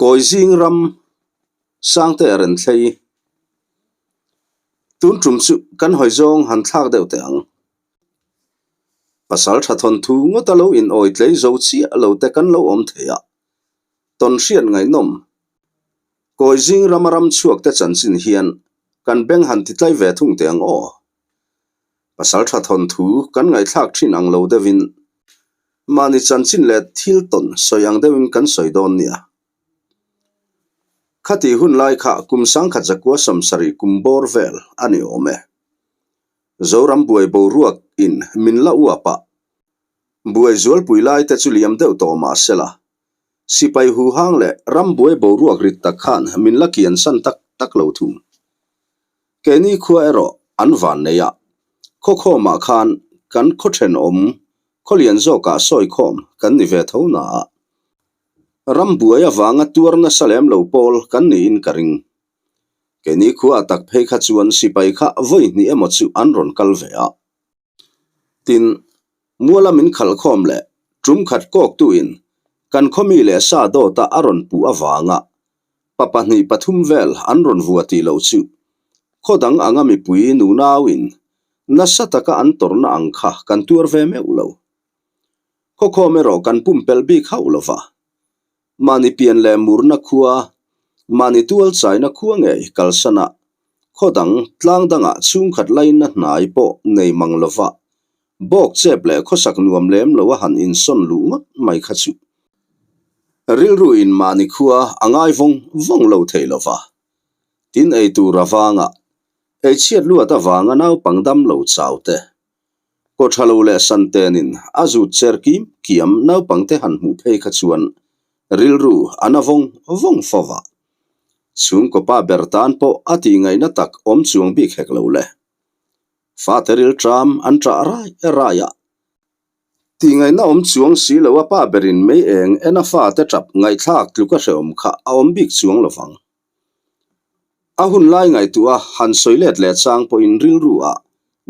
Kawi zing ram Sangte a rawn thlei. Tun tum chu kan hawi zawng han thlak deuh teh ang. Pasal tha thawnthu ngawt a lo in awi tlei zo chiah lo te kan lo awm thei a, tawn hriat ngaihnawm. Kawi zing rama ram chhuak te chanchin hian kan beng han ti tlai ve thung teh ang aw. Pasal tha thawnthu kan ngaihthlak thin ang lo deuhin mahni chanchin leh thil tawn sawi ang deuhin kan sawi dawn nia. Khati hun lai kha kum sangkhat zakua 70 kum bawr vel a ni awm e. Zoram buai boruak in min la uap a, buai zualpui lai te chu liam deuh tawh mah sela, sipai huhang leh ram buai boruak rit tak khan min la kian san tak tak lo thung. Keini khua erawh an van nei a, khawkhawmah khan kan khaw thenawm khaw lian zawkah sawikhawm kan ni ve tho na a, ram buai avanga tuar nasa lem lo pawl kan niin ka ring. Keini khua tak phei kha chuan sipai kha vawi hnih emaw chu an rawn kal ve a. Tin, muala min khalhkhawm leh tum khat kawktuin kan khawmi leh sa dawta a rawn puh avanga pa pahnih pathum vel an rawn vua tih loh chu khaw dang anga mipui nunauin nasa taka an tawrhna ang kha kan tuar ve meuh lo. Khawkhawm erawh kan pumpelh bik hauh lo va. Mahni pian leh murna khua, mahni tual chaina khua ngei kalsana khaw dang tlang dangah chhungkhat laina hnai pawh nei mang lo va, bawk chep leh khawsak nuam lem lo a han insawn luh ngawt mai kha chu rilru in mahni khua a ngai vawng vawng lo thei lo va. Tin ei tur avanga ei chhiat luat avanga naupang dam lo chau te Kaw tha lo leh san tenin a zut cher kim kiam naupangte han hmuh phei kha chuan rilru a na vawng vawng fo va. Chhungkaw pa ber tan pawh a tih ngaihna tak awm chuang bik hek lo le. Fate rilṭam an ṭah rai rai a. Tih ngaihna awm chuang si lo a pa berin mei eng en a fate ṭap ngaihthlak tluk a hrehawm kha a awm bik chuang lo vang. A hun lai ngaihtuah a han sawi let leh chang pawhin rilru ah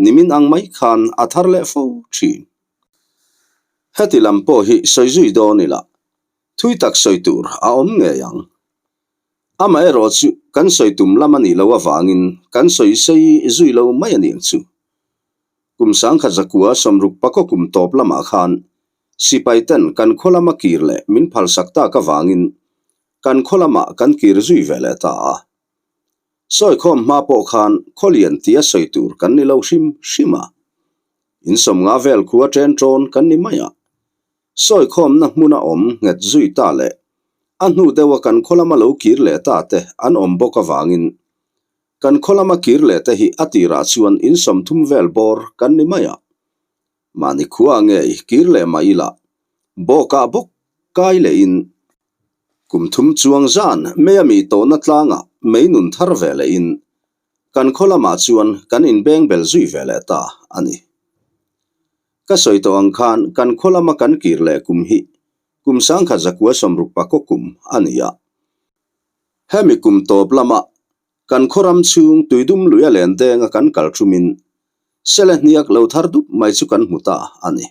nimin ang mai khan a thar leh fo thin. Heti lam pawh hi sawi zui dawn ila, thui tak sawi tur a awm ngei ang. Amaherawh chu kan sawi tum lam a nih loh avangin kan sawi sei zui lo mai a nih ang chu. Kum 1960 pakaw kum tawp lamah khan sipai ten kan khaw lama kir leh min phalsak tak avangin Kan khaw lamah kan kir zui ve leh ta a. Sawikhawm hma pawh khan khaw lian tia sawi tur kan ni lo hrim hrim a. In sawmnga vel khua ṭen ṭawn kan ni mai a. Sawikhawmna hmuna awm nghet zui ta leh a hnu deuha kan khaw lama lo kir leh ta te an awm bawk avangin kan khaw lama kir leh te hi a tirah chuan in 30 vel bawr kan ni mai a. Mahni khua ngei kir leh mah ila bawkah bawk kai lehin Kum thum chuang zan mei a mi tawhna tlangah mei nun thar ve lehin kan khaw lamah chuan kan inbeng bel zui ve leh ta a ni. Ka sawi tawh ang khan kan khaw lama kan kir leh kum hi kum 1960 pakaw kum a ni a. Hemi kum tawp lama kan khaw ram chhung tuidum lui a len denga kan kal thumin sele hniak lo thar dup mai chu kan hmu ta a ni.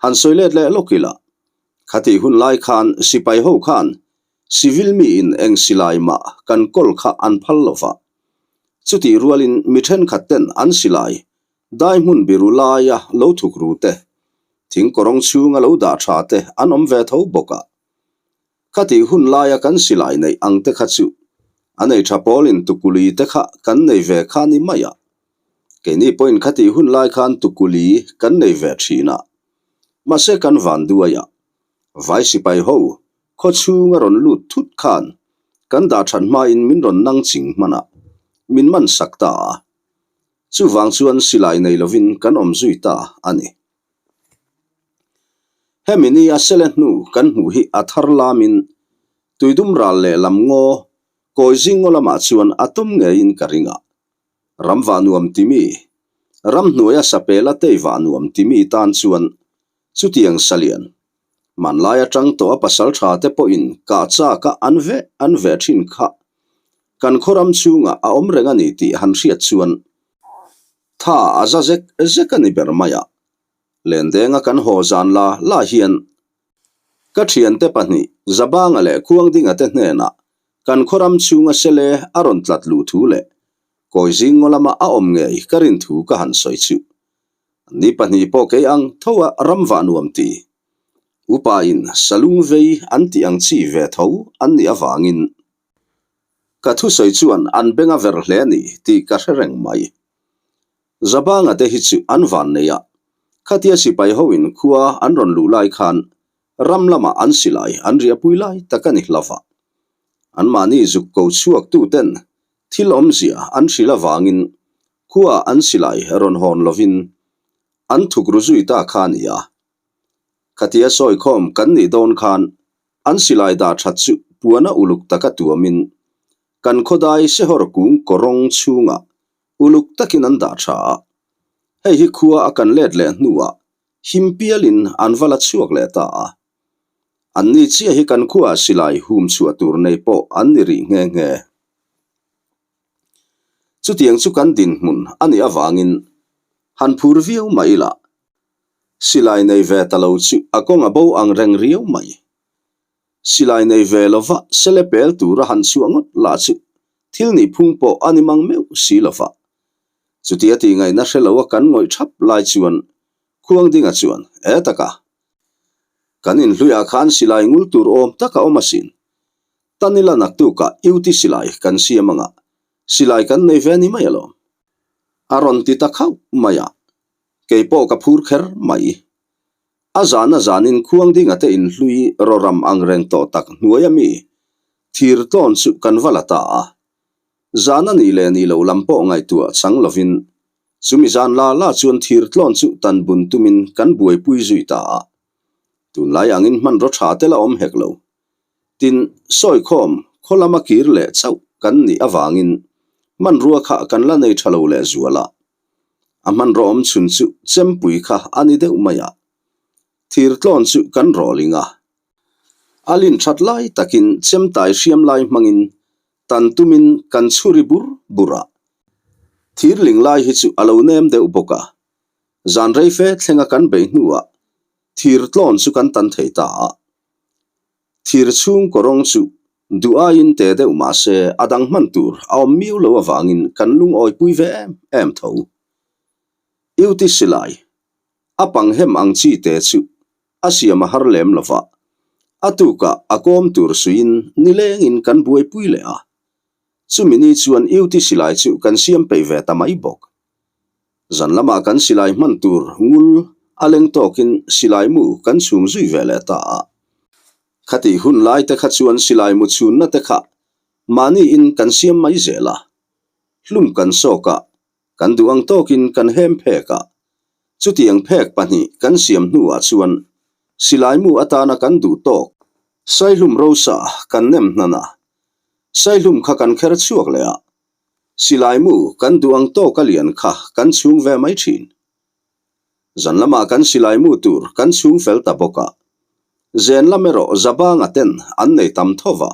Han sawi let leh lawk ila, khatih hun lai khan sipai ho khan civil miin eng silai mah kan kawl kha an phal lo va. Chutih rualin mi thenkhat ten an silai dai hmun biru laia lo thuk ru te, thing kawrawng chhunga lo dah tha te an awm ve tho bawk a. Khatih hun laia kan silai neih ang te kha chu a nei tha pawlin tukuli te kha kan nei ve kha ni mai a. Keini pawhin khatih hun lai khan tukuli kan nei ve thin a, mahse kan van duai a, vai sipai ho khaw chhung a rawn lut thut khan kan dah that hmain min rawn nang ching hman a, min man sak ta a. Chuvang chuan silai nei lovin kan awm zui ta a ni. Hemi ni a sele hnu kan hmuh hi a thar lamin tuidum ral leh lam ngaw kawi zing ngaw lamah chuan a tum ngeiin ka ring a. Ram vah nuam timi, ram hnuaia sapela tei vah nuam timi tan chuan chutiang salian, hmanlai atang tawh a pasal tha te pawhin kah chak a an veh an veh thin kha kan khaw ram chhungah a awm reng a ni tih han hriat chuan tha a za zek zek a ni ber mai a. Lendenga kan haw zan la la hian. Ka thiante pahnih, Zabanga leh Khuangdinga te hnenah kan khawram chhunga sele a rawn tlat luh thu leh kawi zing ngaw lama a awm ngei ka rin thu ka han sawi chu. Ni pahnih pawh kei ang tho a ram vah nuam ti. Upa in salung vei an tih ang chi ve tho an nih avangin ka thusawi chuan an beng a ver hle a ni tih ka hre reng mai. Zabanga te hi chu an van nei a, khatia sipai ho in khua an rawn luh lai khan ram lamah an silai an riahpui lai tak a ni hlauh a. Anmahni zuk ko chhuak tu ten thil awmzia an hrilh avangin khua an silai rawn hawn lovin an thuk ru zui ta kha a ni a. Khatia sawi khawm kan nih dawn khan an silai dah that chu puana uluk taka tuamin kan khawdai sehawr kung kawrawng chhungah uluk takin an dah tha a. Hei hi khua a kan let leh hnuah him pialin an va la chhuak leh ta a. Anni chiah hi kan khuaah silai hum chhuah tur nei pawh an ni rih nghe nghe. Chutiang chu kan dinhmun a nih avangin han phur viau mah ila, silai nei ve ta lo chu a kawng a bo ang reng riau mai. Silai nei ve lova sele pel tura han chhuah ngawt lah chu thil nih phung pawh a ni mang meuh si lova. Chutia tih ngaihna hre loa kan ngawih thap lai chuan Khuangdinga chuan, E taka, kan inhluiah khan silai ngul tur awm tak a awm asin. Tanila naktukah UT silai kan siam anga, silai kan nei ve ni mai alawm. A rawn ti ta khauh mai a, kei pawh ka phur kher mai. A zan a zanin Khuangdinga te inhlui rawram ang reng tawh tak hnuaia mi thir tlawn chu kan va la ta a. Zan a nih leh nih loh lam pawh ngaihtuah chang lovin chumi zan la la chuan thir tlawn chu tan bun tumin kan buaipui zui ta a. Tunlai angin hmanraw tha te la awm hek lo. Tin, sawikhawm khaw lama kir leh chauh kan nih avangin hmanrua kha kan la nei tha lo leh zual a. A hmanraw awm chhun chu chempui kha a ni deuh mai a. Thir tlawn chu kan rawling a. A lin that lai takin chemtai hriam lai hmangin tan tumin kan chhuri bur bur a. Thir ling lai hi chu a lo nem deuh bawk a. Zan rei fe thlenga kan beih hnuah thir tlawn chu kan tan thei ta a. Thir chhung kawrawng chu duh aiin te deuh mah se a dang hman tur a awm miau lo avangin kan lungawipui ve em em tho. Uti silai, a pang hem ang chi te chu a siam a har lem lo va, a tukah a kawm tur suiin nilengin kan buaipui leh a. Chumi ni chuan Uti silai chu kan siam peih ve ta mai bawk. Zan lamah kan silai hman tur ngul a leng tawkin silai mu kan chhum zui ve leh ta a. Khatih hun lai te kha chuan silai mu chhunna te kha mahniin kan siam mai zel a. Hlum kan sawk a, kan duh ang tawkin kan hem phek a. Chutiang phek pahnih kan siam hnuah chuan silai mu atana kan duh tawk saihlum rosa kan nem hnan a. Saihlum kha kan kher chhuak leh a, Silai mu kan duh ang tawk a lian kha kan chhung ve mai thin. Zan lamah kan silai mu tur kan chhung fel ta bawk a. Zen lam erawh Zabanga ten an nei tam tho va.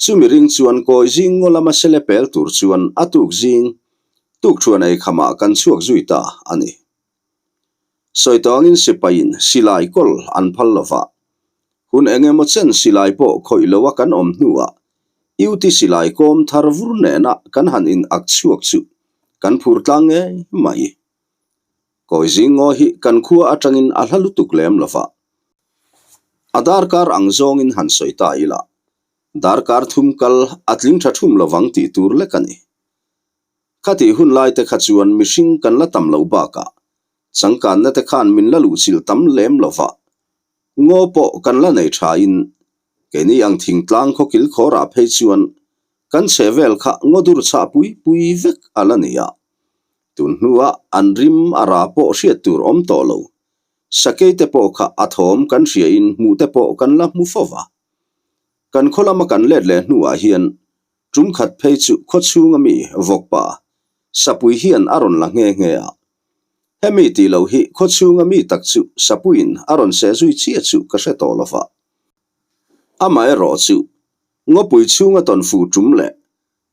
Chumi ring chuan kawi zing ngaw lama sele pel tur chuan a tuk zing tukthuan ei khamah kan chhuak zui ta a ni. Sawi tawngin sipaiin silai kawl an phal lo va. Hun eng emaw chen silai pawh khawih loa kan awm hnuah UT silai kawm thar vur nena kan han in ak chhuak chu kan phur tlang ngei mai. Kawi zing ngaw hi kan khua atangin a hla lutuk lem lo va. A darkar ang zawngin han sawi ta ila, darkar thum kal a tling tha thum lovang tih tur lek a ni. Khatih hun lai te kha chuan mihring kan la tam loh bakah changkanna te khan min la luhchilh tam lem lo va, ngaw pawh kan la nei thain keini ang thingtlang khaw kilkhawrah phei chuan kan chhe vel kha ngaw dur chhah pui pui vek a la ni a. Tun hnuah an rim a ra pawh hriat tur awm tawh lo, sakei te pawh kha a thawm kan hriain hmuh te pawh kan la hmu fo va. Kan khaw lama kan let leh hnuah hian Tum khat phei chu khaw chhunga mi vawkpa Sapui hian a rawn la nghe nghe a. Hemi tih loh hi khaw chhunga mi tak chu Sapuiin a rawn seh zui chiah chu ka hre tawh lo va. Amaherawh chu ngawpui chhunga tawn fuh tum leh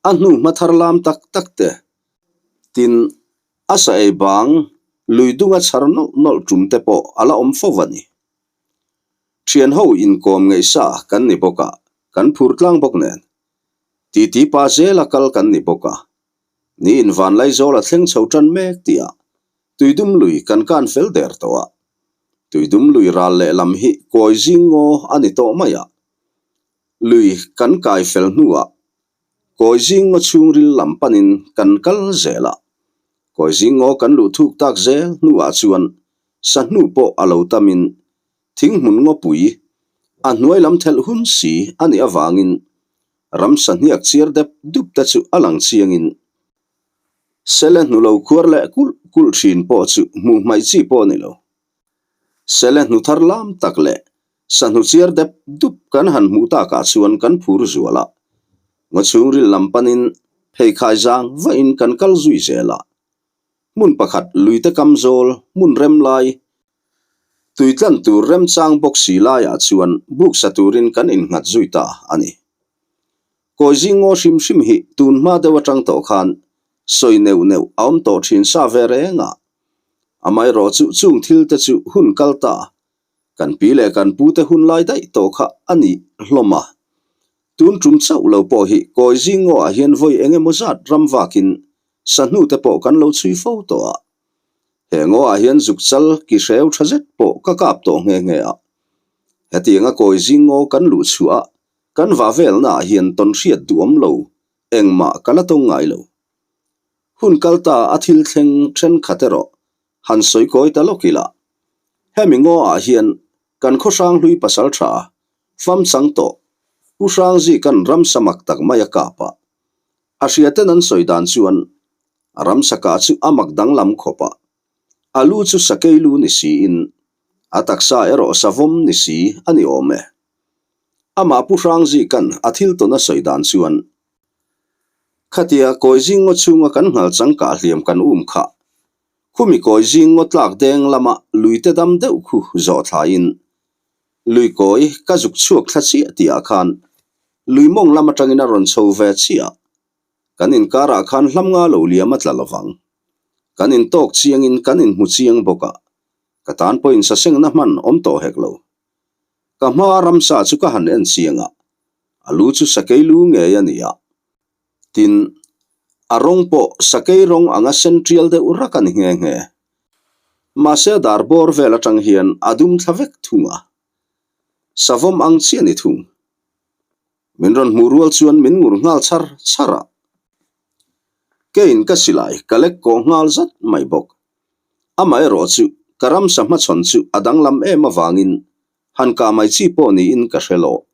a hnu hma thar lam tak tak te, tin, a sa ei bang lui dunga chhar nawlh nawlh tum te pawh a la awm fo a ni. Thianho inkawm ngeihsa kan ni bawk a, kan phur tlang bawk nen. Titi pa zela kal kan ni bawk a. Ni in Vanlaizawl a thleng chho tan mek tih ah Tuidum lui kan kan fel der tawh a. Tuidum lui ral lehlam hi kawi zing ngaw a ni tawh mai a. Lui kan kai fel hnuah kawi zing ngaw chhungril lam panin kan kal zel a. Kawi zing ngaw kan luh thuk tak zel hnuah chuan sahnu pawh a lo tamin thinghmun ngawpui a hnuai lam thelh hun si a nih avangin ramsa hniak chiar dep dup te chu a lang chiangin Sele hnu lo khuar leh kulh kulh thin pawh chu hmuh hmaih chi pawh a ni lo. Sele hnu thar lam tak leh sahnu chiar dep dup kan han hmuh takah chuan kan phur zual a, ngaw chhungril lam panin pheikhai zang vahin kan kal zui zel a. Hmun pakhat luite kam zawl hmun rem lai, tui tlan tur remchang bawk si laiah chuan buk sa turin kan innghat zui ta a ni. Kawi zing ngaw hrim hrim hi tun hma deuh atang tawh khan sawi neuh neuh a awm tawh thin sa ve reng a. Amaherawh chu chung thil te chu hun kal ta, kan pi leh kan pu te hun lai daih tawh kha a ni hlawm a. Tun tum chauh lo pawh hi kawi zing ngaw ah hian vawi eng emaw zat ram vakin sahnu te pawh kan lo chhui fo tawh a. He ngaw ah hian zuk chal ki hreu tha zet pawh ka kap tawh nghe nghe a. Hetianga kawi zing ngaw kan luh chhuah a Kan vah velnaah hian tawn hriat duhawm lo engmah ka la tawng ngai lo. Hun kal ta a thil thleng thenkhat erawh han sawi kawi ta lawk ila. Hemi ngaw ah hian kan khaw hranghlui pasal tha fam chang tawh Pu Hrangzikan ramsa mak tak mai a kap a. A hriaten an sawi dan chuan a ramsa kah chu a mak danglam khawp a. A lu chu sakei lu ni siin a taksa erawh savawm ni si a ni awm e. Amah Pu Hrangzikan a thil tawn a sawi dan chuan, Khatia kawi zing ngaw chhunga kan nghal changkah hliam kan um kha, khumi kawi zing ngaw tlak deng lama luite dam deuh khu zawh thlaiin lui kawi ka zuk chhuak thla chiah tihah khan lui mawng lam atangin a rawn chho ve chiah. Kan inkarah khan hlam nga lo liam a tla lovang. Kan intawk chiangin kan inhmu chiang bawk a, ka tan pawhin sasengna hman awm tawh hek lo. Ka hma ramsa chu ka han en chiang a, a lu chu sakei lu ngei a ni a. Tin, a rawng pawh sakei rawng anga sen tial deuh rak a ni nghe nghe. Mahse a dar bawr vel atang hian a dum thla vek thung a, savawm ang chiah a ni thung. Min rawn hmuh rual chuan min ngur nghal char char a. Keiin ka silai ka lek kawh nghal zat mai bawk. Amaherawh chu ka ramsa hmachhawn chu a danglam em avangin han kah mai chi pawh niin ka hre lo.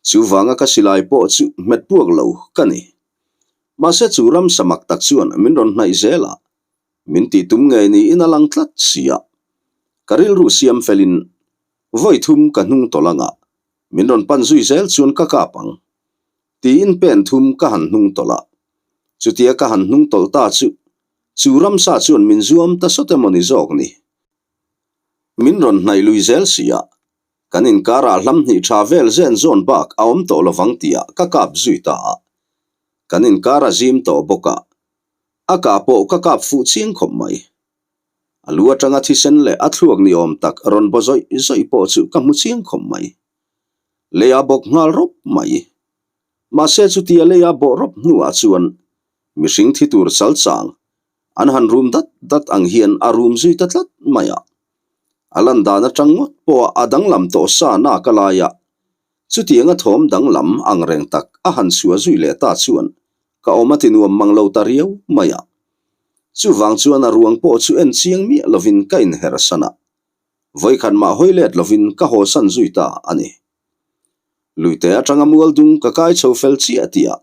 Chuvanga ka silai pawh chu hmet puak lo ka ni. Mahse chu ramsa mak tak chuan min rawn hnaih zel a, min tih tum ngei niin a lang tlat si a. Ka rilru siam felin vawi thum ka hnung tawlh anga min rawn pan zui zel chuan ka kap ang tiin pen thum ka han hnung tawlh a. Chutia ka han hnung tawlh ta chu Chu ramsa chuan min zuam ta sawt emaw ni zawk ni? Min rawn hnaih lui zel si a, kan inkarah hlam hnih tha vel zen zawn bak a awm tawh lovang tihah ka kap zui ta a. Kan inkar a zim tawh bawk a, a kah pawh ka kap fuh chiang khawp mai. A lu atanga thisen leh a thluak ni awm tak rawn baw zawih zawih pawh chu ka hmu chiang khawp mai. Lei a bawk nghal rawp mai. Mahse chutia lei a bawh rawp hnuah chuan Mihring thi tur chal chang an han rum dat dat ang hian a rum zui ta tlat mai a. A lan dan atang ngawt pawha a danglam tawh sa nak a lai a, chutianga thawm danglam ang reng tak a han chhuah zui leh ta chuan ka awm a ti nuam mang lo ta riau mai a. Chuvang chuan a ruang pawh chu en chiang miah lovin ka inher san a, vawikhat mah hawi let lovin ka haw san zui ta a ni. Luite atanga mual dung ka kai chho fel chiah tihah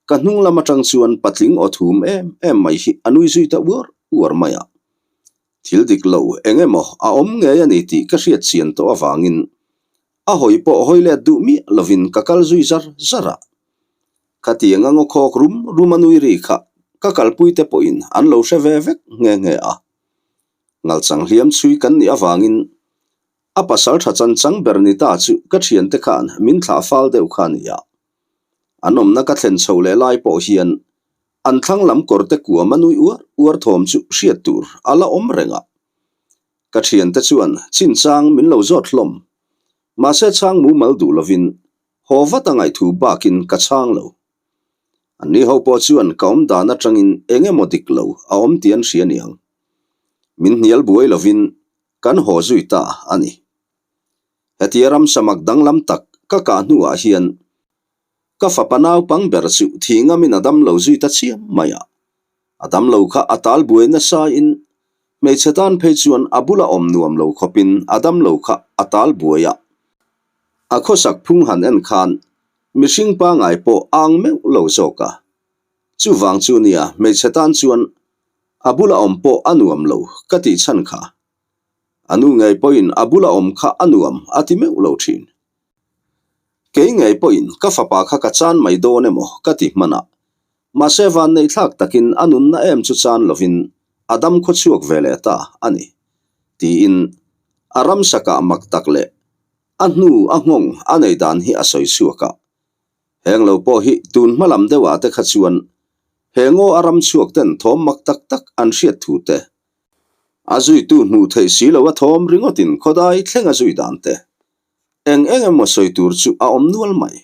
Ka hnung lam atang chuan patling aw thum em em mai hi a nui zui ta uar uar mai a. Thil dik lo eng emaw a awm ngei a ni tih ka hriat chian tawh avangin a hawi pawh hawi let duh miah lovin ka kal zui zar zar a. Khatiang a ngaw khawk rum rum a nui ri kha ka kalpui te pawhin an lo hre ve vek nghe nghe a. Ngalchang hliam chhui kan nih avangin a pasal tha chan chang ber ni ta chu ka thiante khan min thlah fal deuh kha a ni a. An awmna ka thlen chho leh lai pawh hian an thlang lam kawr te kuam a nui uar uar thawm chu hriat tur a la awm reng a. Ka thiante chuan chinchang min lo zawt hlawm. Mahse chhang mumal duh lovin haw vat a ngaihthu bakin ka chhang lo. Anni ho pawh chuan ka awm dan atangin eng emaw dik lo a awm tih an hria niang. Min hnial buai lovin kan haw zui ta a ni. Hetia ramsamak danglam tak ka kah hnuah hian Ka fapa naupang ber chu thih ngamin a dam lo zui ta chiam mai a. A dam lo kha a tal buai nasa in hmeichhe tan phei chuan a bula awm nuam lo khawpin a dam lo kha a tal buai a. A khawsak phung han en khan mihring pangai pawh a ang meuh lo zawk a. Chuvang chu nia hmeichhe tan chuan a bula awm pawh a nuam lo ka tih chhan kha. A nu ngei pawhin a bula awm kha a nuam a ti meuh lo thin. Kei ngei pawhin ka fapa kha ka chan mai dawn emaw ka ti hman a, mahse vanneihthlak takin a nunna em chu chan lovin a dam khaw chhuak ve leh ta a ni, tiin a ramsakah mak tak leh a hnu a nghawng a nei dan hi a sawi chhuak a. Heng lo pawh hi tun hma lam deuhah te kha chuan he ngaw a ram chhuak ten thawm mak tak tak an hriat thu te, a zuitu hmuh theih si lo a thawm ringawtin khawdai thleng a zui dan te, Eng eng emaw sawi tur chu a awm nual mai.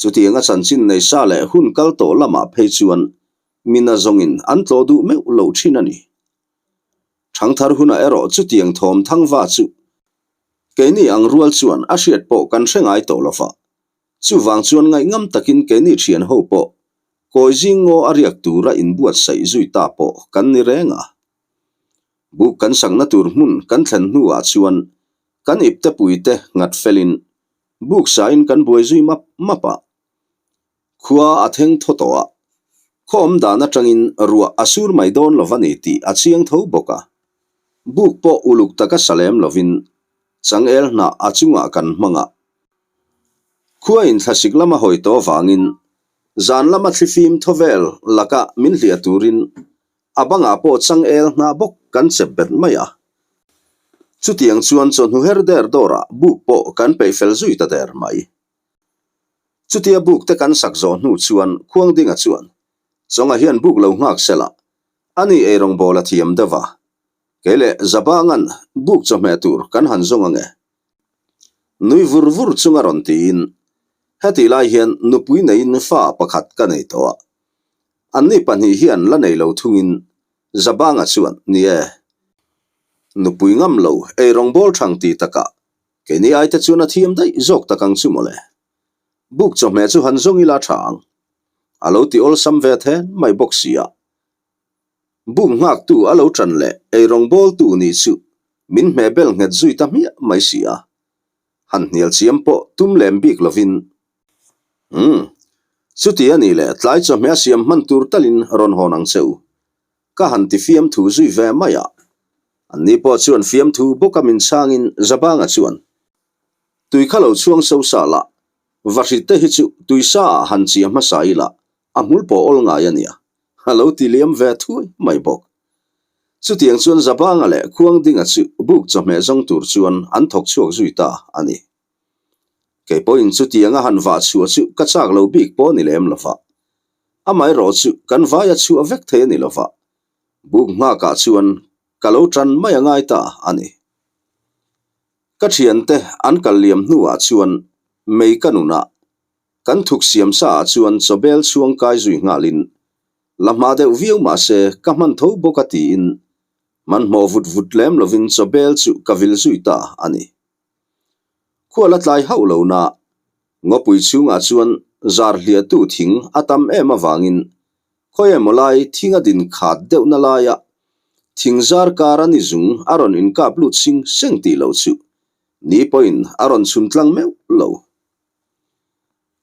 Chutianga chanchin nei sa leh hun kal tawh lamah phei chuan mina zawngin an tlawh duh meuh loh thin a ni. Thangthar hunah erawh chutiang thawm thangva chu keini ang rual chuan a hriat pawh kan hre ngai tawh lo va. Chuvang chuan ngaihngam takin keini thian ho pawh kawi zing ngaw a riak tura inbuatsaih zui ta pawh kan ni reng a. Buk kan sakna tur hmun kan thlen hnuah chuan Kan iptepuite nghat felin buk sain kan buai zui map map a. Khua a theng thaw tawh a, khaw awm dan atangin ruah a sur mai dawn lo va ni tih a chiang tho bawk a. Buk pawh uluk taka sa lem lovin changel hnah a chungah kan hmang a. Khua in thlasik lama hawi tawh avangin zan lama thlifim thaw vel laka min hliah turin A bangah pawh changel hnah bawk kan chep bet mai a. Chutiang chuan chawhnu her der dawrah buk pawh kan peih fel zui ta der mai. Chutia buk te kan sak zawh hnu chuan Khuangdinga chuan, Chawnga hian buk lo nghak sela, ani eirawngbawl a thiam deuh a. Kei leh Zabangan buk chawhmeh tur kan han zawng ange. Nui vur vur chunga rawn tiin, Hetih lai hian nupui neiin fa pakhat ka nei tawh a. Anni pahnih hian la nei lo thungin Zabanga chuan, Ni e, nupui ngam lo, ei rawngbawl thang ti takah keini aite chuan a thiam daih zawk tak ang chu mawle. Buk chawhmeh chu han zawng ila tha ang. A lo ti awlsam ve then mai bawk si a. Buk nghaktu a lo tan leh ei rawngbawltu nih chu min hmehbel nghet zui ta hmiah mai si a. Han hnial chiam pawh tum lem bik lovin Umm, chuti a nih leh tlai chawhmeh a siam hman tur talin rawn hawn ang che u. Ka han ti fiamthu zui ve mai a. Anni pawh chuan fiamthu bawka min chhangin Zabanga chuan, Tui kha lo chhuang so sa la, vahrit te hi chu tui sa ah han chiah hmasa ila a hmul pawh awl ngai a nia, a lo ti liam ve thuai mai bawk. Chutiang chuan Zabanga leh Khuangdinga chu buk chawhmeh zawng tur chuan an thawk chhuak zui ta a ni. Kei pawhin chutianga han vah chhuah chu ka chak lo bik pawh ni lem lova. Amaherawh chu kan vai a chhuah vek thei a ni lova, buk nghakah chuan ka lo tan mai a ngai ta a ni. Ka thiante an kal liam hnuah chuan mei ka nunah kan thuk siam sa ah chuan chawbel chhuang kai zui nghalin la hma deuh viau mahse ka hman tho bawk a tiin hmanhmawh vut vut lem lovin chawbel chu ka vil zui ta a ni. Khual a tlai hauh lo na, ngawpui chhungah chuan zar hliahtu thing a tam em avangin khawi emaw lai thing a din khat deuhna laia thing zar kar a ni zung a rawn inkap lut sing seng tih loh chu ni pawhin a rawn chhun tlang meuh lo.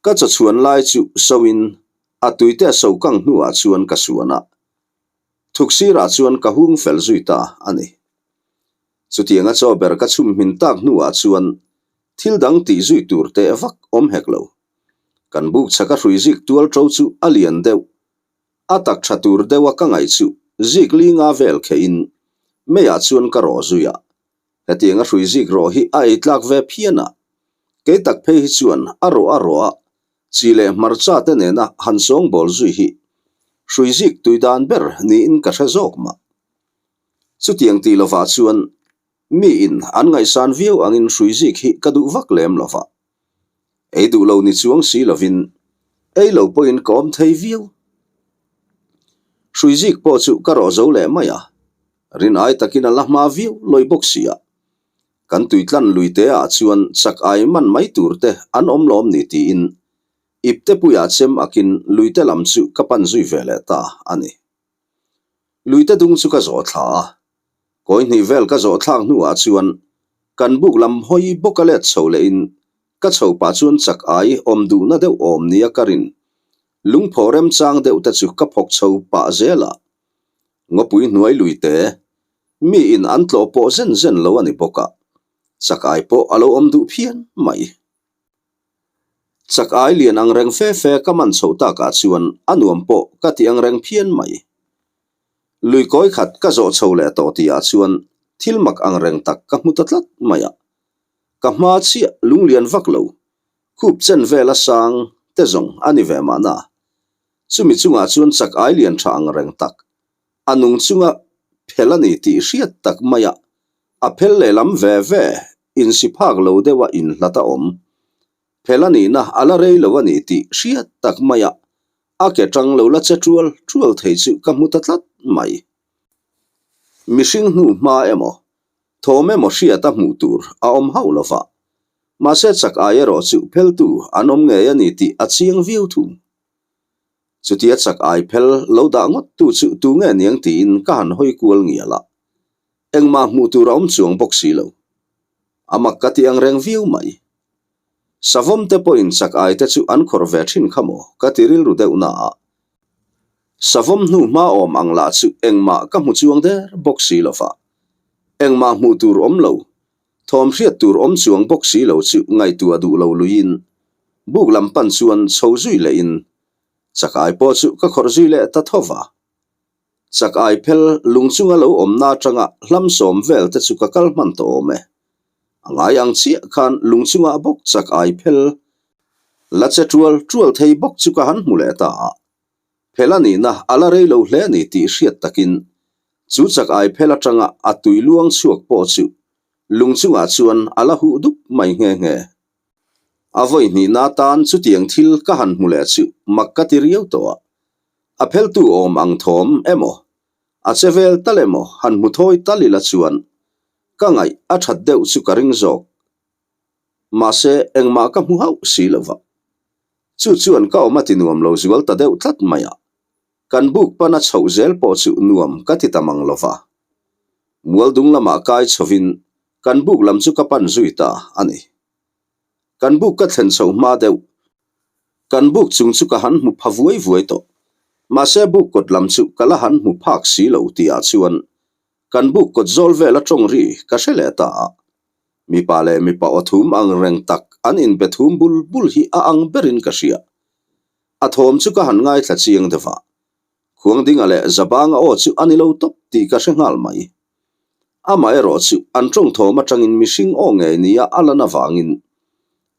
Ka chaw chhuan lai chu soin a tuite a so kang hnuah chuan ka suan a, thuk sirah chuan ka hung fel zui ta a ni. Chutianga chaw ber ka chhum hmin tak hnuah chuan thil dang tih zui tur teh vak awm hek lo. Kan buk chhaka hrui zik tual ṭo chu a lian deuh. A tak ṭha tur deuha ka ngaih chu zik li nga vel kheihin meiah chuan ka rawh zui a. Hetianga hrui zik rawh hi a ei tlak ve phian a. Kei tak phei hi chuan a rawh a rawh a, chi leh hmarcha te nena han sawngbawl zui hi hrui zik tui dan ber niin ka hre zawk mah. Chutiang tih lovah chuan. Miin an ngaihsan viau angin hrui zik hi ka duh vak lem lo va. Ei duh lo ni chuang si lovin ei lo pawhin ka awm thei viau. Hrui zik pawh chu ka rawh zo leh mai a, rin ai takin a la hma viau lawi bawk si a. Kan tuitlan lui te ah chuan chak ai man mai tur te an awm lawm ni tiin ipte puiah chem akin luite lam chu ka pan zui ve leh ta a ni. Luite dung chu ka zawh thla a, kawi hnih vel ka zawh thlak hnuah chuan kan buk lam hawi bawk a let chho lehin ka chho pah chuan chak ai awm duhna deuh awm nia ka rin lungphaw remchang deuh te chu ka phawk chho pah zel a. Ngawpui hnuai luite miin an tlawh pawh zen zen lo a ni bawk a, chak ai pawh a lo awm duh phian mai. Chak ai lian ang reng fe fe ka man chhoh takah chuan a nuam pawh ka ti ang reng phian mai. Lui kawi khat ka zawh chho leh tawh tihah chuan thil mak ang reng tak ka hmu ta tlat mai a. Ka hma chiah lunglian vak lo, khup chen vel a sang te zawng a ni ve mahna. Chumi chungah chuan chak ai lian tha ang reng tak, a nung chunga phel a ni tih hriat tak mai a, a phel lehlam ve ve insi phak lo deuha inhlat a awm. Phel a nihna a la rei lo a ni tih hriat tak mai a, a ke tang lo la che tual tual thei chu ka hmu ta tlat mai. Mihring hnu hma emaw, thawm emaw hriat a hmuh tur a awm hauh lo va, mahse chak ai erawh chu pheltu an awm ngei a ni tih a chiang viau thung. Chutia chak ai phel lo dah ngawt tu chu tu nge niang tiin ka han hawi kual ngial a, engmah hmuh tur a awm chuang bawk si lo. A mak ka ti ang reng viau mai. Savawm te pawhin chak ai te chu an khawrh ve thin kha maw ka ti rilru deuh na a. Savawm hnu hma awm ang lah chu engmah ka hmu chuang der bawk si lo va. Engmah hmuh tur awm lo, thawm hriat tur awm chuang bawk si lo chu ngaihtuah duh lo luiin buk lam pan chuan chho zui lehin chak ai pawh chu ka khawrh zui leh ta tho va. Chak ai phel lung chunga lo awmna atanga hlam sawm vel te chu ka kal hman tawh awm e. A ngai ang chiah khan lung chungah bawk chak ai phel la che tual tual thei bawk chu ka han hmu leh ta a. Phel a nihna a la rei lo hle a ni tih hriat takin chu chak ai phel atanga a tui luang chhuak pawh chu lung chungah chuan a la huh dup mai nghe nghe. A vawi hnihna tan chutiang thil ka han hmu leh chu mak ka ti riau tawh a. A pheltu awm ang thawm emaw, a che vel tal emaw han hmu thawi tal ila chuan ka ngaih a that deuh chu ka ring zawk. Mahse, engmah ka hmu hauh si lo va. Chu chuan ka awm a ti nuam lo zual ta deuh tlat mai a. Kan buk pana chhoh zel pawh chu nuam ka ti ta mang lo va. Mualdung lamah kai chhovin kan buk lam chu ka pan zui ta a ni. Kan buk ka thlen chho hma deuh. Kan buk chung chu ka han hmu pha vuai vuai tawh. Mahse buk kawt lam chu ka la han hmu phak si lo tihah chuan kan buk kawt zawl vel a tawng ri ka hre leh ta a. Mipa leh mipa aw thum ang reng tak an inbe thum bul bul hi a ang berin ka hria. A thawm chu ka han ngaithla chiang deuh a. Khuangdinga leh Zabanga aw chu a ni lo tawp tih ka hre nghal mai. Amaherawh chu an tawng thawm atangin mihring aw ngei nia a lan avangin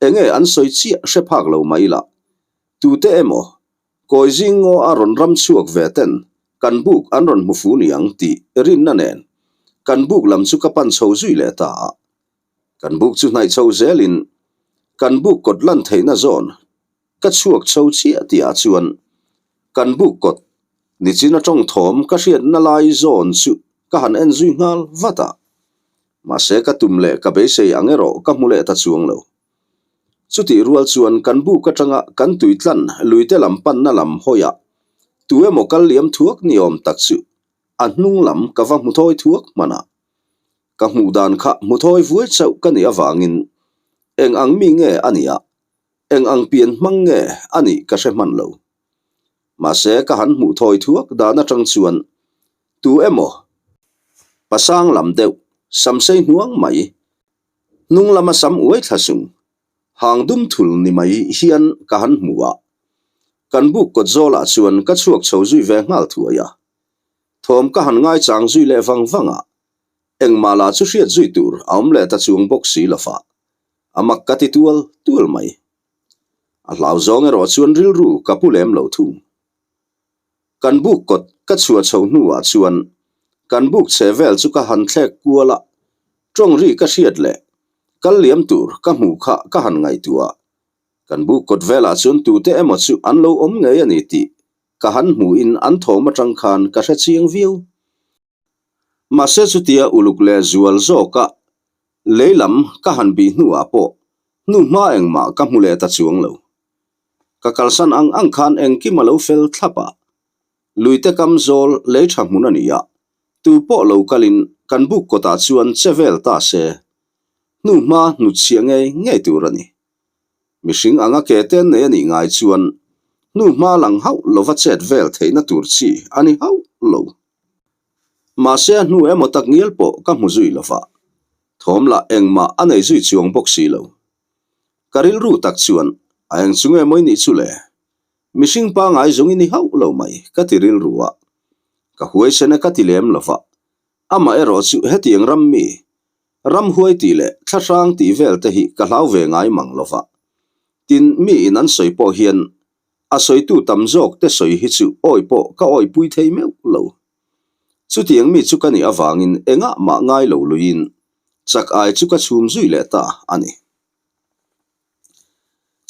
enge an sawi chiah hre phak lo mai lah. Tute emaw, kawi zing ngaw a rawn ram chhuak ve ten kan buk an rawn hmu fu niang tih rinna nen kan buk lam chu ka pan chho zui leh ta a. Kan buk chu hnaih chho zelin kan buk kawt lan theihna zawn Ka chhuak chho chiah tihah chuan kan buk kawt nichin a tawng thawm ka hriatna lai zawn chu ka han en zui nghal vat a. Mahse ka tum leh ka beisei ang erawh ka hmu leh ta chuang lo. Chutih rual chuan kan buk atanga kan tui tlan luite lam panna lam hawiah tu emaw kal liam thuak ni awm tak chu a hnung lam ka va hmu thawi thuak hman a. Ka hmuh dan kha hmu thawi vuai chauh ka nih avangin eng ang mi nge a nih a Eng ang pian hmang nge a nih ka hre hman lo. Mahse ka han hmuh thawi thuak dan atang chuan tu emaw pasang lam deuh samsei hnuang mai, hnung lama sam uai thla sung, hang dum thul ni mai hian ka han hmu a. Kan buk kawt zawlah chuan ka chhuak chho zui ve nghal thuai a. Thawm ka han ngaichang zui leh vang vang a, engmah lah chu hriat zui tur a awm leh ta chuang bawk si lo fa. A mak ka ti tual tual mai. A hlau zawng erawh chuan rilru ka pu lem lo thung. Kan buk kawt ka chhuah chho hnuah chuan kan buk chhe vel chu ka han thlek kual a. Ṭawng ri ka hriat leh kal liam tur ka hmuh kha ka han ngaihtuah. Kan buk kawt velah chuan tute emaw chu an lo awm ngei a ni tih ka han hmuhin an thawm aṭang khan ka hre chiang viau. Mahse chutia uluk leh zual zawka lei lam ka han bih hnuah pawh hnuhma engmah ka hmu leh ta chuang lo. Ka kalsan ang ang khan engkim a lo fel thlap a, luite kam zawl lei tha hmun a ni a, tu pawh lo kalin kan buk kawtah chuan che vel ta se, hnuhma hnutchhiah ngei ngei tur a ni. Mihring anga ke te nei a nih ngai chuan hnuhma lang hauh lova chet vel theihna tur chi a ni hauh lo. Mahse a hnu emaw tak ngial pawh ka hmu zui lova, thawm lah engmah a nei zui chuang bawk si lo. Ka rilru tak chuan a eng chu nge mawi nih chu le? Mihring pangai zawng i ni hauh lo mai ka ti rilru a, ka huaisen a ka ti lem lova, amah erawh chu hetiang ram mi Ramhuai tih leh thlahrang tih vel te hi ka hlau ve ngai mang lo va. Tin, mi in an sawi pawh hian a sawitu tam zawk te sawi hi chu awi pawh ka awipui thei meuh lo. Chutiang mi chu ka nih avangin engah mah ngai lo luiin chak ai chu ka chhum zui leh ta a ni.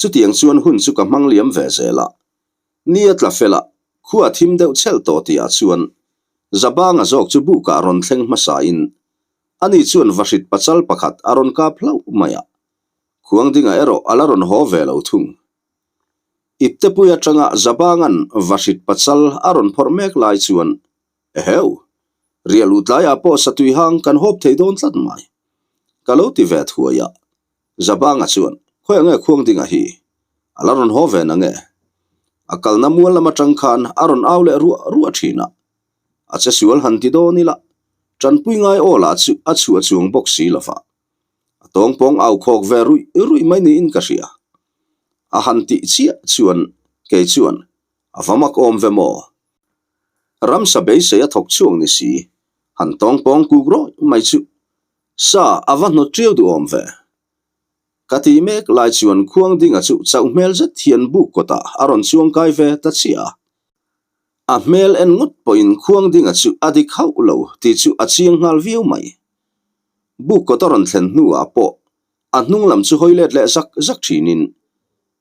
Chutiang chuan hun chu ka hmang liam ve zel a. Ni a tla fel a, khua thim deuh chhelh tawh tihah chuan Zabanga zawk chu bukah rawn thleng hmasain Ani chuan vahrit pachal pakhat a rawn kap hlauh mai a, Khuangdinga erawh a la rawn haw ve lo thung. Iptepui atanga Zabanga'n vahrit pachal a rawn phawrh mek lai chuan, Eheu! Riah luh tlaiah pawh satui hang kan hawp thei dawn tlat mai. Ka lo ti ve thuai a. Zabanga chuan, Khawi ange Khuangdinga hi? A la rawn haw ve nange? A kalna mual lam atang khan a rawn au leh ruah ruah thin a. A che sual han ti dawn ila, tanpui ngai aw lah chu a chhuah chuang bawk si lo va. A tawngpawng au khawk ve ruih ruih mai niin ka hria. A han tih chiah chuan kei chuan a va mak awm ve maw? Ramsa beisei a thawk chhuak ni si, han tawngpawng kuk rawih mai chu sa a va hnawt ṭiau duh awm ve. Ka tih mek lai chuan Khuangdinga chu chauh hmel zet hian buk kawtah a rawn chuang kai ve ta chiah a. A hmel en ngawt pawhin Khuangdinga chu a dik hauh lo tih chu a chiang nghal viau mai. Buk kawt a rawn thlen hnuah pawh a hnung lam chu hawi let leh zak zak thinin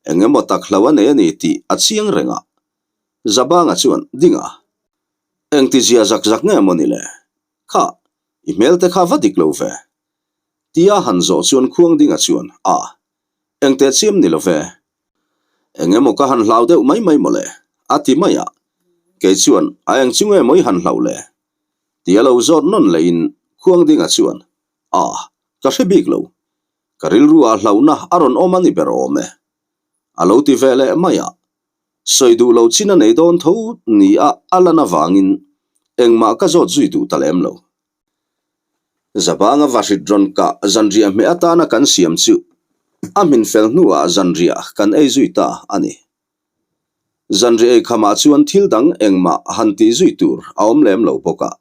eng emaw tak hlo a nei a ni tih a chiang reng a. Zabanga chuan, Dinga, engtizia zak zak nge maw ni le? Kha, i hmel te kha va dik lo ve. Tia han zawh chuan Khuangdinga chuan, A, engteh chiam ni lo ve. Eng emaw ka han hlau deuh mai mai mawle, a ti mai a. Kei chuan, A eng chu nge maw i han hlauh le? Tia lo zawt nawn leiin Khuangdinga chuan, A, ka hre bik lo. Ka rilru ah hlauhna a rawn awm a ni ber awm e. A lo ti ve leh mai a. Sawi duh lo chin a nei dawn tho ni a a lan avangin engmah ka zawt zui duh ta lem lo. Zabanga vahrit rawn kah zanriah hmeh atana kan siam chu a hmin fel hnuah zanriah kan ei zui ta a ni. Zanriah ei khamah chuan thil dang engmah han tih zui tur a awm lem lo bawk a,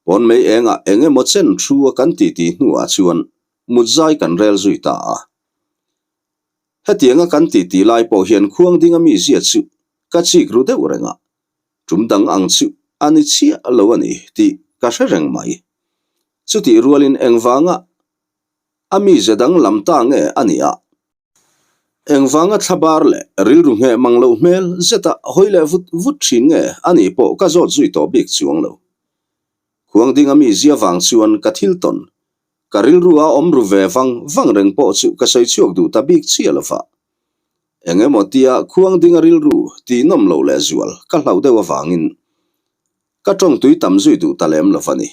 pawn mei engah eng emaw chen thu a kan titi hnuah chuan mutzai kan rel zui ta a. Hetianga kan titi lai pawh hian Khuangdinga mizia chu ka chik ru deuh reng a, Tum dang ang chu a ni chiah lo a ni tih ka hre reng mai. Chutih rualin engvanga a mize dang lam ta nge a nih a? Engvanga thlabar leh rilru ngheh mang loh hmel zeta hawi leh vut vut thin nge a nih pawh ka zawt zui tawh bik chuang lo. Khuangdinga mizia vang chuan ka thil tawn, ka rilru a awm ru ve vang vang reng pawh chu ka sawi chhuak duh ta bik chiah lo va. Eng emaw tia Khuangdinga rilru tih nawm loh leh zual ka hlauh deuh avangin ka tawng tui tam zui duh ta lem lo va ni.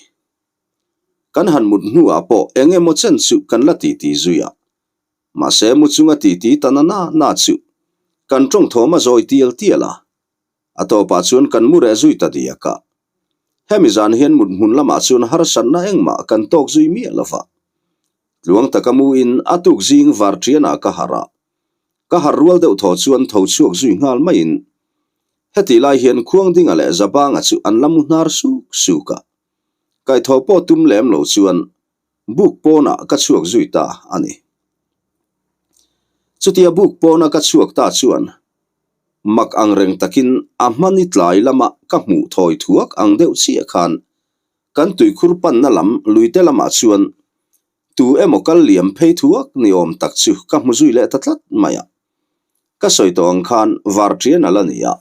Kan han mut hnuah pawh eng emaw chen chu kan la titi zui a, mahse mu chunga titi ta na na na chu kan tawng thawm a zawi tial tial a, a tawpah chuan kan mu reh zui ta diak a. Hemi zan hian mut hmun lamah chuan harsatna engmah kan tawk zui miah lo va. Tluang taka mu in a tuk zing var ṭianah ka harh a, ka harh rual deuh thaw chuan tho chhuak zui nghal maiin hetih lai hian Khuangdinga leh Zabanga chu an la mu hnar suk suk a, kaihthawh pawh tum lem lo chuan buk pawnah ka chhuak zui ta a ni. Chutia buk pawna ka chhuak ta chuan mak ang reng takin a hmani tlai lama ka hmuh thawi thuak ang deuh chiah khan kan tuikhur panna lam luite lamah chuan. Tu emaw kal liam phei thuak ni awm tak chu ka hmu zui leh ta tlat mai a. Ka sawi tawh ang khan var ṭian a la ni a.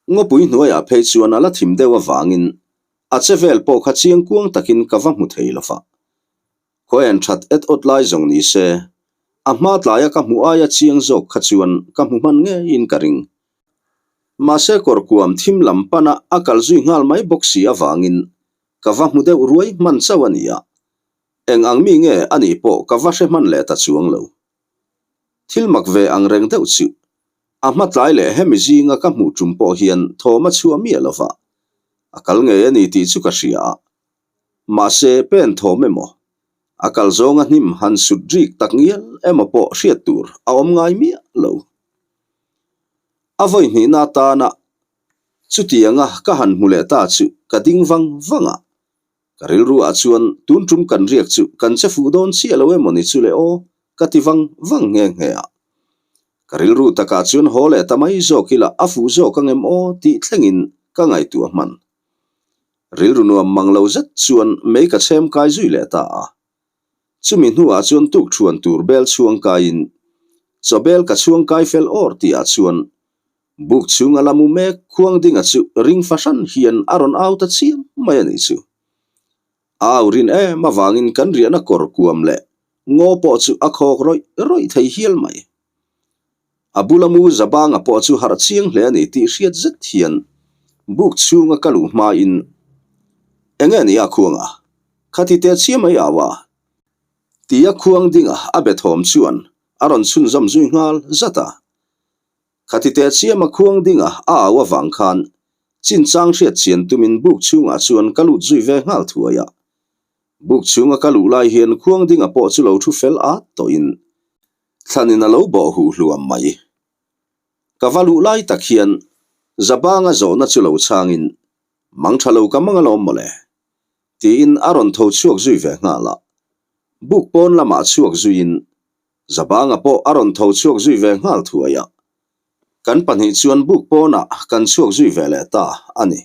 Ngawpui hnuaiah phei chuan a la thim deuh avangin a che vel pawh kha chiang kuang takin ka va hmu thei lo va. Khaw en that et awt lai zawng ni se, a hma tlaia ka hmuh aia chiang zawk kha chuan ka hmu hman ngeiin ka ring. Mahse kawrkuam thim lam pana a kal zui nghal mai bawk si avangin ka va hmu deuh ruai hman chauh a ni a, eng ang mi nge a nih pawh ka va hre hman leh ta chuang lo. Thil mak ve ang reng deuh chu a hma tlai leh hemi zinga ka hmuh tum pawh hian thawm a chhuah miah lo va, a kal ngei a ni tih chu ka hria a, mahse pen thawm emaw, a kal zawnga hnim han sut rik tak ngial emaw pawh hriat tur a awm ngai miah lo. A vawi hnihna atana Chutianga ka han hmu leh ta chu ka ding vang vang a, ka rilru ah chuan tun tum kan riak chu kan che fuh dawn chiah lo emaw ni chu le aw ka ti vang vang nghe nghe a. Ka rilru takah chuan haw leh ta mai zawk ila a fuh zawk angem aw tih thlengin ka ngaihtuah hman. Rilru nuam mang lo zet chuan mei ka chhem kai zui leh ta a. Chumi hnuah chuan tuk thuan tur bel chhuang kaiin chaw bel ka chhuang kai fel awr tihah chuan Buk chhunga la mu mek khuang dinga chu ring fahran hian a rawn au ta chiam mai a nih chu. A au rin em avangin kan riahna kawr kuam leh ngaw pawh chu a khawk rawih rawih thei hial mai. A bula mu Zabanga pawh chu harh chiang hle a ni tih hriat zet hian buk chhunga ka luh hmain, Enge ni a khuanga? Khati teh chiam mai au a? Tia khuang dinga a be thawm chuan a rawn chhunzawm zui nghal zat a. Khati teh chiama khuang dinga a au avang khan chinchang hriat chian tumin buk chhungah chuan ka lut zui ve nghal thuai a. Buk chhunga ka luh lai hian khuang dinga pawh chu lo thu fel at tawhin thlanin a lo bawh huh hluam mai. Ka va luh lai tak hian Zabanga zawhna chu lo chhangin, Mang tha lo ka mang alawm mawle. Tiin a rawn tho chhuak zui ve nghal a. Buk pawn lamah chhuak zuiin Zabanga pawh a rawn tho chhuak zui ve nghal thuai a, kan pahnih chuan buk pawnah kan chhuak zui ve leh ta a ni.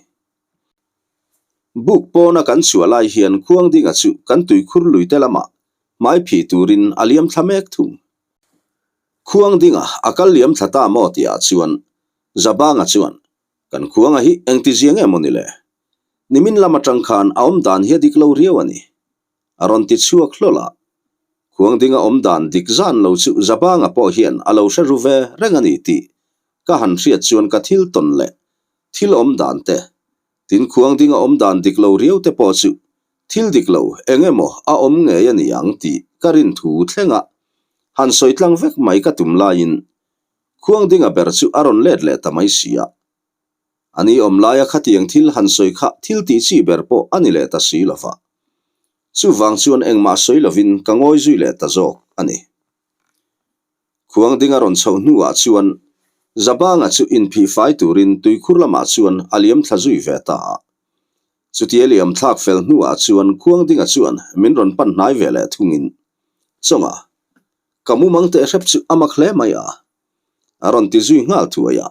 Buk pawna kan chhuah lai hian Khuangdinga chu kan tuikhur luite lamah hmai phih turin a liam thla mek thung. Khuangdinga a kal liam thla ta maw tihah chuan Zabanga chuan, Kan Khuanga hi engtizia nge maw ni le? Nimin lam atang khan a awm dan hi a dik lo riau a ni. A rawn ti chhuak hlawl a. Khuang dinga awm dan dik zan lo chu Zabanga pawh hian a lo hre ru ve reng a ni tih ka han hriat chuan ka thil tawn leh thil awm dan te, tin khuang dinga awm dan dik lo riau te pawh chu thil dik lo eng emaw a awm ngei a ni ang tih ka rin thu thlenga han sawi tlang vek mai ka tum laiin khuang dinga ber chu a rawn let leh ta mai si a. A ni awm laia khatiang thil han sawi kha thil tih chi ber pawh a ni leh ta si lo va. Chuvang chuan engmah sawi lovin ka ngawi zui leh ta zawk a ni. Khuang ding a rawn chhoh hnuah chuan Zabanga chu inphih fai turin tuikhur lamah chuan a liam thla zui ve ta a. Chutia liam thlak fel hnuah chuan Khuang dinga chuan min rawn pan hnai ve leh thungin, Chawnga, ka mumang teh hrep chu a mak hle mai a, a rawn ti zui nghal thuai a.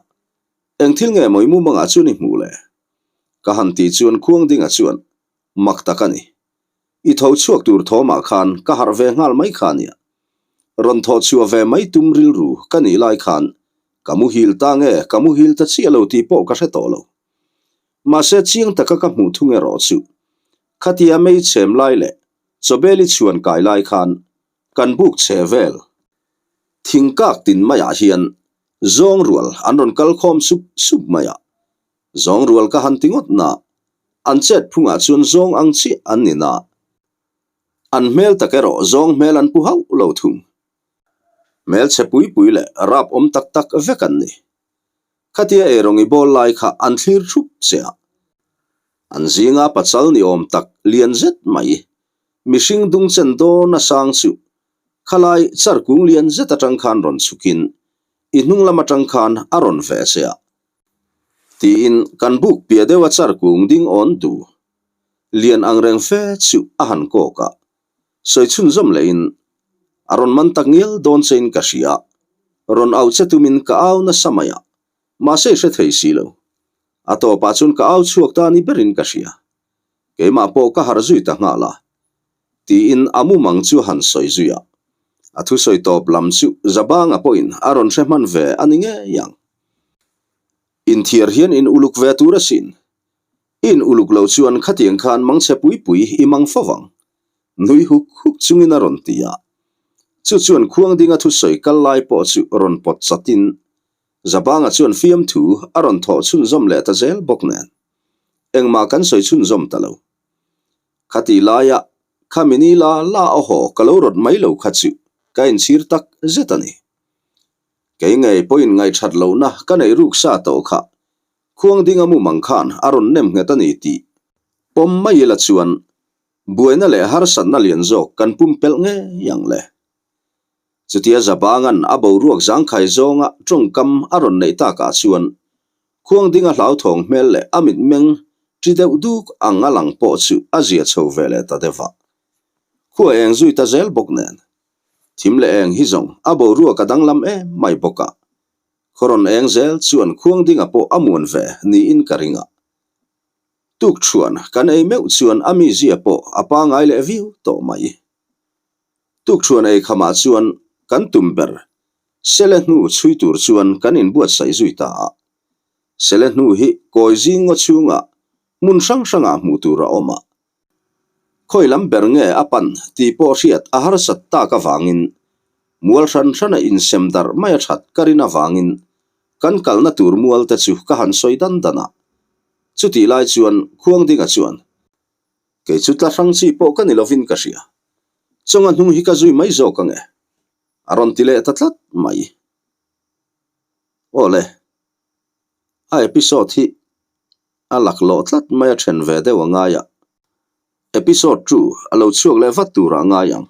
Eng thil nge maw i mumangah chuan i hmuh le? Ka han tih chuan Khuang dinga chuan, Mak tak a ni. I tho chhuak tur thawmah khan ka harh ve nghal mai kha nia. Rawn thawh chhuah ve mai tum rilru ka nih lai khan ka muhil ta nge ka muhil ta chiah lo tih pawh ka hre tawh lo. Mahse chiang taka ka hmuh thung erawh chu khatia mei chhem lai leh chawbeli chhuan kai lai khan kan buk chhe vel thingkak tin maiah hian zawng rual an rawn kal khawm sup sup mai a. Zawng rual ka han ti ngawt na, an chet phungah chuan zawng ang chiah an ni na. An hmel tak erawh zawng hmel an pu hauh lo thung. Hmelchhe pui pui leh rap awm tak tak vek an ni. Khatia eirawng i bawl lai kha an thlir thup che a. An zinga pachal ni awm tak lian zet mai, mihring dung chen dawn a sang chu khalai char kung lian zet atang khan rawn chhukin i hnung lam atang khan a rawn ve che a. Tiin kan buk piah deuh a char kung ding awn du. Lian ang reng fe chu a han kawk a, sawi chhunzawm lehin, A rawn man tak ngial dawn chein ka hria, rawn auh che tumin ka au nasa mai a, mahse i hre thei si lo. A tawpah chuan ka au chhuak ta ni berin ka hria. Keimah pawh ka harh zui ta nghal a. Tiin a mumang chu a han sawi zui a. A thusawi tawp lam chu Zabanga pawhin a rawn hre hman ve a ni ngei ang. Inthiar hian in uluk ve tur asin. I in uluk lo chuan khatiang khan mangchhe pui pui i mang fo vang. Nui huk huk chungin a rawn ti a. Chu chuan Khuangdinga thusawi kal lai pawh chu rawn pawt chatin Zabanga chuan fiamthu a rawn thawh chhunzawm leh ta zel bawk nen. Engmah kan sawi chhunzawm ta lo. Khati laia kha mini la la aw haw ka lo rawt mai lo kha chu ka inchhir tak zet a ni. Kei ngei pawhin ngaihthat lohna ka neih ruk sa tawh kha khuang dinga mumang khan a rawn nem nghet a ni tih pawm mai ila chuan buaina leh harsatna lian zawk kan pumpelh ngei ang le. Chutia Zabanga'n a boruak zangkhai zawnga tawngkam a rawn neih takah chuan Khuang dinga hlauthawng hmel leh a mitmeng ṭi deuh duk ang a lang pawh chu a zia chho ve leh ta deuh a. Khua eng zui ta zel bawk nen. Thim leh eng hi zawng a boruak a danglam em mai bawk a. Khaw rawn eng zel chuan khuang dinga pawh a muan ve niin ka ring a. Tukṭhuan kan ei meuh chuan a mizia pawh a pangai leh viau tawh mai. Tukṭhuan ei khamah chuan kan tum ber Sele hnu chhui tur chuan kan inbuatsaih zui ta a. Sele hnu hi kawi zing ngaw chhungah hmun hrang hrangah hmuh tur a awm a. Khawi lam ber nge a pan tih pawh hriat a harsat tak avangin mual hran hrana insem darh mai a that ka rin avangin kan kalna tur mual te chu ka han sawi dan dan a. Chutih lai chuan Khuangdinga chuan Kei chu tla hrang chi pawh ka ni lovin ka hria. Chawnga hnung hi ka zui mai zawk ang e. A rawn ti leh ta tlat mai. Aw le, a episode hi a laklawh tlat mai a then ve deuh a ngai a. Episode chu a lo chhuak leh vat turah a ngai ang.